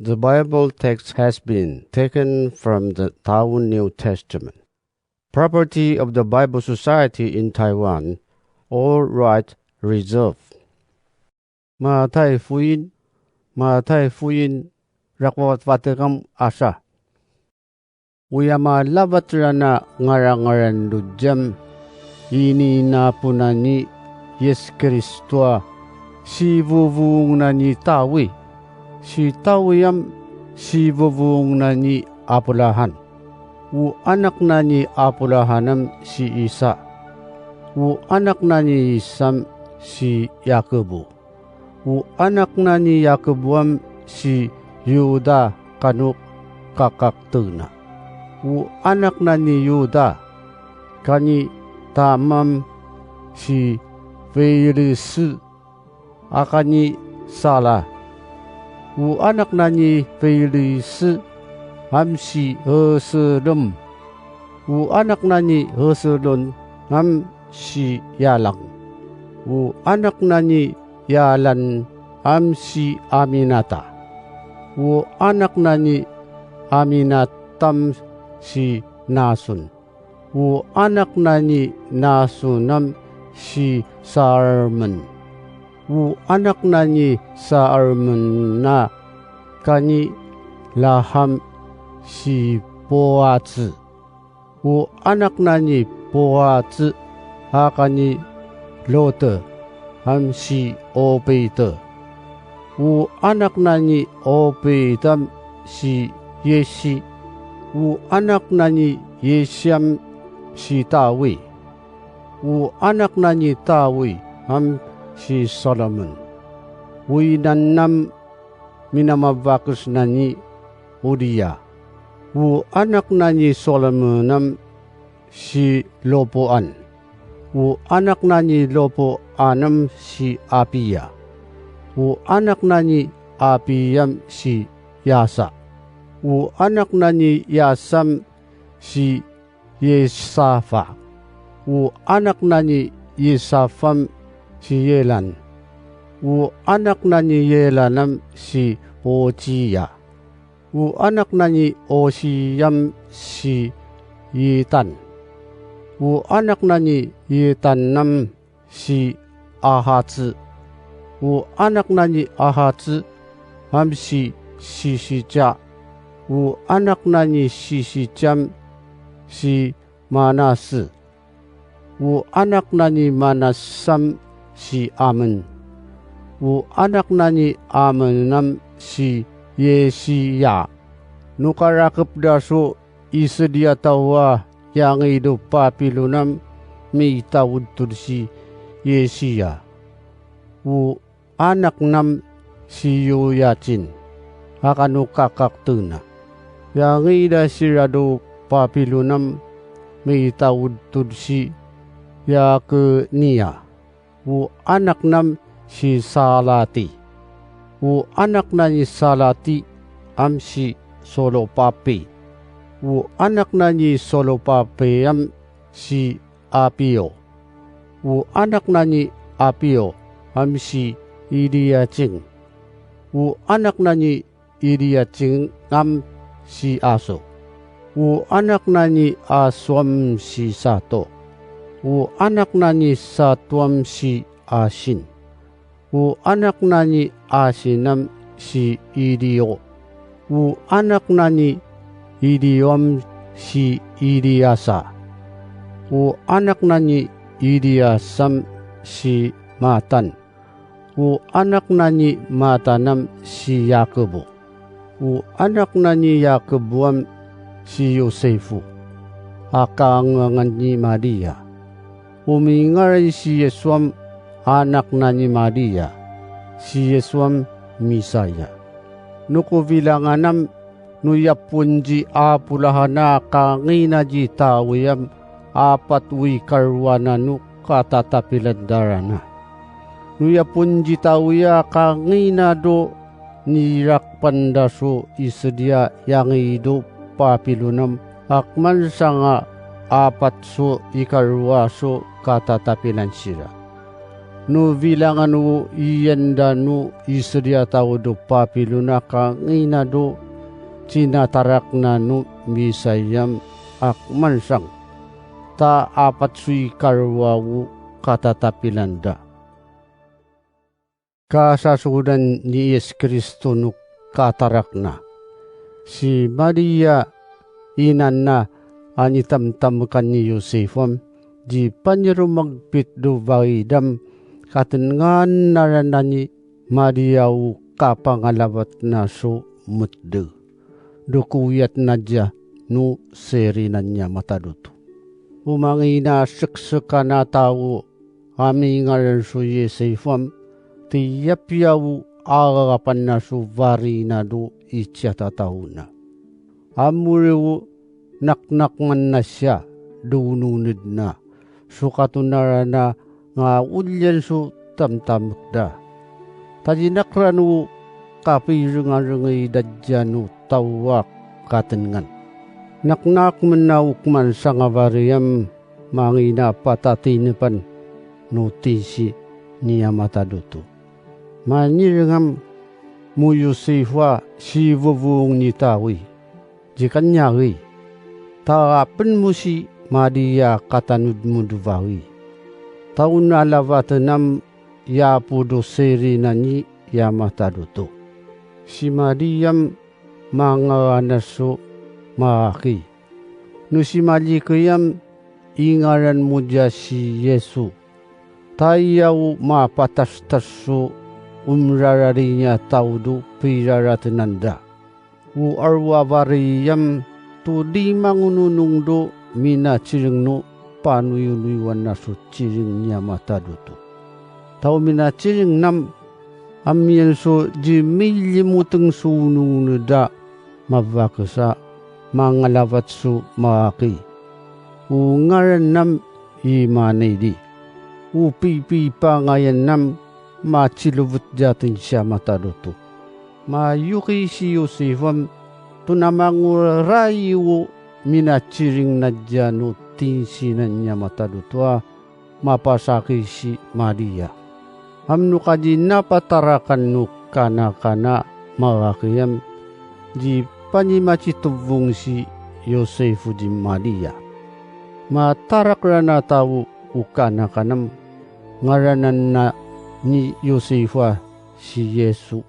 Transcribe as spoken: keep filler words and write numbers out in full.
The Bible text has been taken from the Taiwan New Testament. Property of the Bible Society in Taiwan, all right reserved. Matay foin, matay foin, rakowat fatekam asa. Oya malabat iran a ngarangaran dodiyam, ininaponan i Yis Kristo a sivovongnan i Tawi, si Tawi am sivovongnan i Aporahan. O anak nan i Aporahan am si Isa. O anak nan i Isa am si Yakobo. O anak nan i Yakobo am si Yoda kano kakaktegna. O anak nan i Yoda, kani Tamar am si Pheres, a kani Sala. O anak nan i Pheres am si Hesron. O anak nan i Hesron am si Yalam. O anak nan i Yalam am si Aminata. O anak nan i Aminata am si Nason. O anak nan i Nason am si Salmon. O anak nan i Salmon a kani Rahab am si Boaz. O anak nan i Boaz a kani Ruth am si Obed. O anak nan i Obed am si Yesi. O anak nan i Yesi am si Tawi. O anak nan i Tawi am si Solomon. O inan am minamabakes nan i Uriya. O anak nan i Solomon am si Roboam. O anak nan i Roboam am si Abiya. O anak nan i Abiya am si Asa. O anak nan i Asa am si Yosafat. O anak nan i Yosafat am si Joram. O anak nan i Joram am si Uzia. O anak nan i Uzia am si Jotham. O anak nan i Jotham am si Ahaz. O anak nan i Ahaz am si Hiskia. O anak nan i Hiskia am si Manase. O anak nan i Manase am si Amon. O anak nan i Amon am si Yosiya. Nokarakep da so isedi a taw a iyangido Papilon am mitawod tod si Yosiya. O anak nan am si Yoyakin, a kano kakaktegna. Iyangida siran o Papilon am mitawod tod si Yakoniya. O anak nan am si Salati. O anak nan i Salati am si Solopapi. O anak nan i Solopapi am si Apiyo. O anak nan i Apiyo am si Iliyakim. O anak nan i Iliyakim am si Aso. O anak nan i Aso am si Sato. O anak nan i Sato am si Asin. O anak nan i Asin am si Iliyo. O anak nan i Iliyo am si Iliyasa. O anak nan i Iliyasa am si Matan. O anak nan i Matan am si Yakobo. O anak nan i Yakobo am si Yosifo, a kangangan i Maria. O mingaray si Yiso am anak nan i Maria, si Yiso am Misaya. Nokobilangan am noyaponji a polahan a kangina ji tawi am apat o ikarowa na no katatapilan darana. Noyaponji tawi a kangina do nirakpan da so isedi a iyangido Papilon am akman sanga apat so ikarowa so katatapilan siran. no bilangan o iyan dano i sadiya taw do Papilona ka ngina do tinatarak na no misayam a kmansang, ta apat so ikarowa o katatapilan da. Kasasodan ni Yis Kristo no katarak na. Si Maria, ina na a nitamtam ka ni Yosef am, di paniromagpit do barid am, katengan na ranan i Maria o kapangalawat na so metdeg. Do koyat na diya no sirinan iyan a matad oto. O mangina a seksekan a taw a mingaran so Yosef am, tiyapiya o agagapan na so bari na do i tiyatataw na. Amori o naknakman na siya do ononed na so katonaran a nga oliyan so tamtamek da. Tadinakran o kapirengarengay da diyan o taw a katengan. Naknakmen na o kmansang a bari am mangina a patatinepan no tinsi niyan a matad oto. Manireng am mo Yosef a sibobong ni tawi. Di kanya agi, ta apen mo si Maria a katanod mo do bawi. Ta on a lawaten am i Apo do sirinan iyan a matad oto. Si Maria am mangaana so maaki. No si malikay am ingaran mo diya si Yesu. Ta iya o mapatastas so omrarari niyan a taw do piraratenan da. O aro a bari am to di mangononong do minatiring no panoyonoyowan na so tiring niyan a matad oto. Ta o minatiring nam, amiyan so di milimoteng so ononed a mabakes a mangalawat so maaki. O ngaran nam i Manidi. O pipipangayan nam matilobet di aten siya a matad oto. Mayoki si Yosef am to na mangoray o minatiring na diyan o tinsinan iyan a matad oto a mapasakay si Maria. Amno ka di napatarakan o kanakana maaki am, di panimatitobong si Yosef di Maria. Matarak ran a taw o kanakana am, ngaranan na ni Yosef a si Yesu.